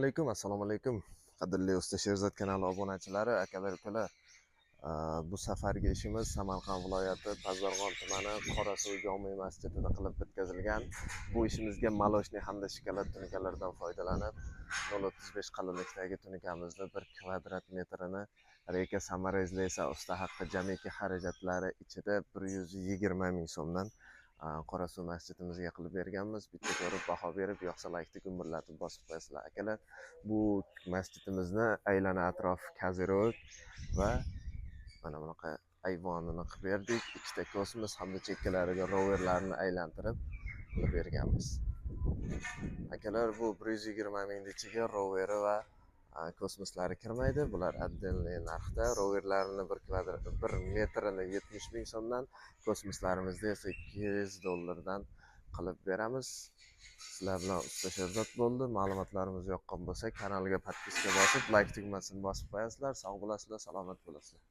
Alaykum, assalomu alaykum. Qadrli Usta Sherzod kanali obunachilari, akalar, ukalar. Bu safargi ishimiz Samarqand viloyati Pazarg'on tumani Qorasuv jome masjidida qilib bitkazilgan. Bu ishimizga молочный hamda shokolad tunukalardan foydalanib, 0,35 qalinlikdagi tunukamizni 1 kvadrat metrini река саморез esa usta haqqi jamiki xarajatlari ichida 120 ming so'mdan Qorasuv masjidimizga qilib berganmiz. Bitta ko'rib baho berib, yoqsa laykni gumburlatib bosib qo'yasizlar, akalar. Bu masjidimizni aylana atrof козырёк va mana bunaqa ayvonini qilib berdik. Ikkita kosmos hamda chekkalariga roverlarni aylantirib qilib berganmiz. Akalar, bu 120 mingni ichiga roveri va kosmoslari kirmaydi. Bular отдельный narxda. Roverlarini 1 kvadrat 1 metrini 70 ming so'mdan, kosmoslarimizda esa 200 dollardan qilib beramiz. Sizlar bilan Usta Sherzod bo'ldi. Ma'lumotlarimiz yoqqan bo'lsa, kanalga подписка bosib, layk tugmasini bosib qo'yasizlar. Sog' bo'lasizlar, salomat bo'lasizlar.